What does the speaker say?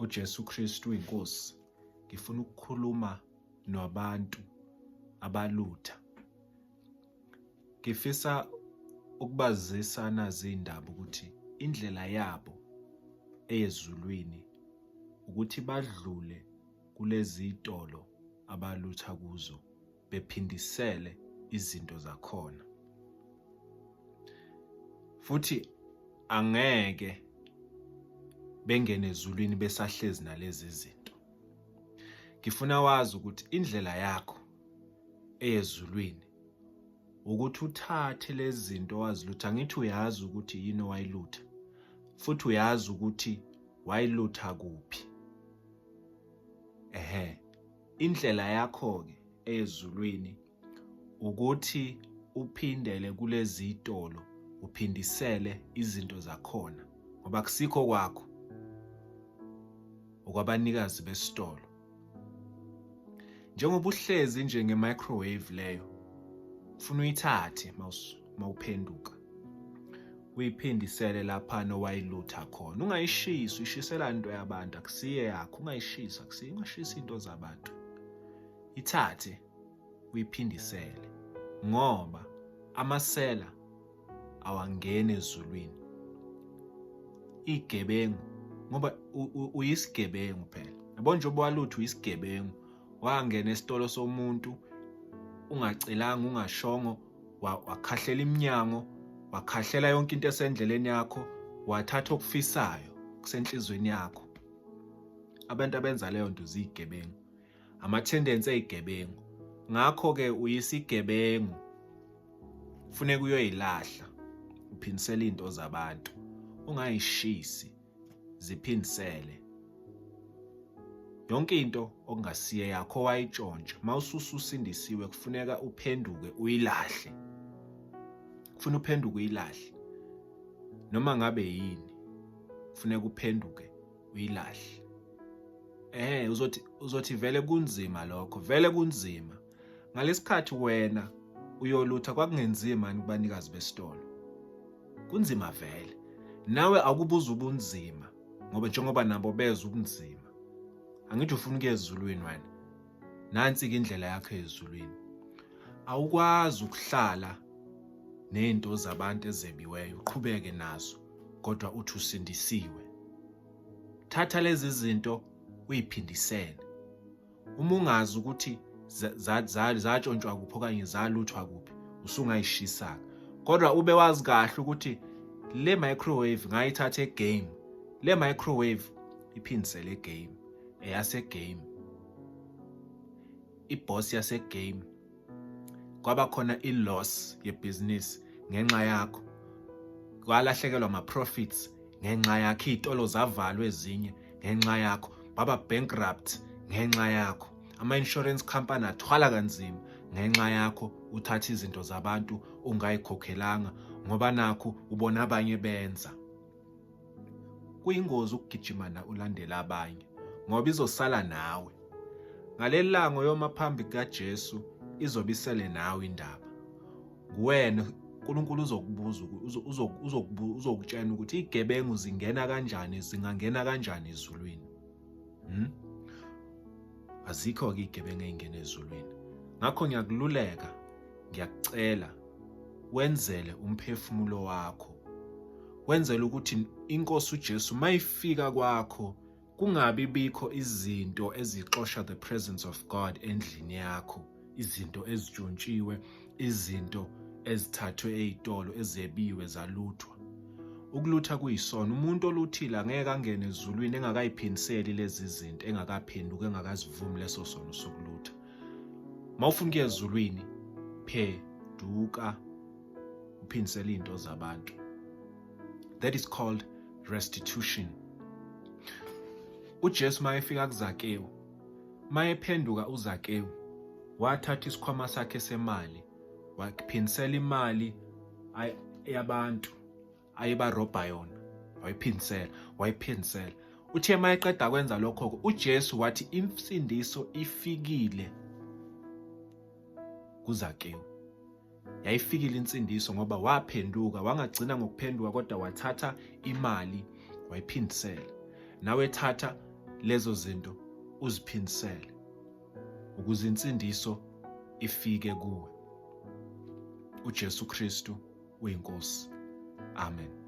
UJesu Kristu inkosi. Ngifuna ukukhuluma nabantu abalutha. Ngifisa ukubazisa nazi indaba ukuthi indlela yabo eyezulwini ukuthi badlule kulezi tolo abalutha kuzo bephindisele izinto zakhona. Futhi angeke bengene ezulwini besahlezi nalezi zinto. Ngifuna wazi ukuthi indlela yakho eyezulwini ukuthi uthathe lezi zinto owazilutha. Angithi uyazi ukuthi yini owayilutha, futhi uyazi ukuthi wayilutha kuphi. Ehhe, indlela yakho-ke ezulwini ukuthi uphindele kulezi zitolo uphindisele izinto zakhona, ngoba kusikho kwakho, okwabanikazi besitolo. Njengoba uhlezi nje nge-microwave leyo, ufuna uyithathe mawuphenduka uyiphindisele lapha nowayilutha khona. Ungayishisi, uyishisela into yabantu, akusiye yakho. Ungayishisi, akusiye, ungashisi into zabantu. Ithathe uyiphindisele, ngoba amasela awangeni ezulwini. Igebengu, ngoba uyisigebengu phela. Yabo, njengoba walutha uyisigebengu, wangena esitolo somuntu ungacelanga, ungashongo, wakhahlela iminyango, wakhahlela yonke into esendleleni yakho, wathatha okufisayo kusenhlizweni yakho. Abantu abenza leyo nto ziyigebengu, ama-tendency eyigebengu. Ngakho-ke uyisigebengu, kufuneka uyoyilahla, uphindisele izinto zabantu, ungayishisi, ziphindisele yonke into okungasiye yakho wayitshontsha. Mawusususindisiwe kufuneka uphenduke uyilahle, kufuna uphenduke uyilahle noma ngabe yini, kufuneka uphenduke uyilahle. Uzothi vele kunzima lokho, vele kunzima. Ngalesikhathi wena uyolutha kwakungenzima yini kubanikazi besitolo? Kunzima vele. Nawe akubuza ubunzima, ngoba njengoba nabo bezwa ubunzima. Angithi ufuna ukuya ezulwini wena. Nansi-ke indlela yakho ezulwini. Awukwazi ukuhlala nezinto zabantu ezebiweyo uqhubeke nazo kodwa uthi usindisiwe. Thatha lezi zinto uyiphindisele. Uma ungazi ukuthi zatshontshwa kuphi okanye zaluthwa kuphi, usungayishisa-ke. Kodwa ube wazi kahle ukuthi le microwave ngayithatha e-Game, le microwave iphindisele e-Game, eyase-Game, i-boss yase-Game. Kwaba khona i-loss yebhizinisi ngenxa yakho, kwalahlekelwa ama-profits ngenxa yakho, iy'tolo zavalwa ezinye ngenxa yakho, baba bankrupt ngenxa yakho, ama-insurance company athwala kanzima ngenxa yakho. Uthatha izinto zabantu ungayikhokhelanga ngoba nakhu ubona abanye benza. Kuyingozi ukugijima na ulandela abanye, ngoba izosala nawe. Ngaleli langa oyoma phambi kukaJesu, izobe isele nawe indaba. Nguwena uNkulunkulu uzokubuza, uzokutshela ukuthi igebengu zingena kanjani, zingangena kanjani ezulwini. Azikho-ke igebengu ey'ngena ezulwini. Ngakho ngiyakululeka, ngiyakucela, wenzele umphefumulo wakho, wenzele ukuthi inkosi uJesu mayifika kwakho kungabi bikho izinto ezixosha the presence of God endlini yakho, izinto ezitshontshiwe, izinto ezithathwe ey'tolo, ezebiwe, zaluthwa. Ukulutha kuyisono. Umuntu oluthile angeke angene ezulwini engakayiphindiseli lezi zinto, engakaphenduki, engakazivumi leso sono sokulutha. Mawufuna ukuya ezulwini, phenduka uphindisele izinto zabantu. That is called restitution. uJesu mayefika kuZakewu, mayephenduka uZakewu, wathatha isikhwama sakhe semali, waphindisela imali yabantu ayebarobha yona, wayiphindisela, wayiphindisela. Uthe mayeqeda kwenza lokho, uJesu wathi insindiso ifikile kuZakewu. Yayifikile insindiso ngoba waphenduka, wangagcina ngokuphenduka kodwa wathatha imali wayiphindisela. Nawe thatha Lezo zinto uziphindisele ukuze insindiso ifike kuwe. uJesu Kristu uyiNkosi. Amen.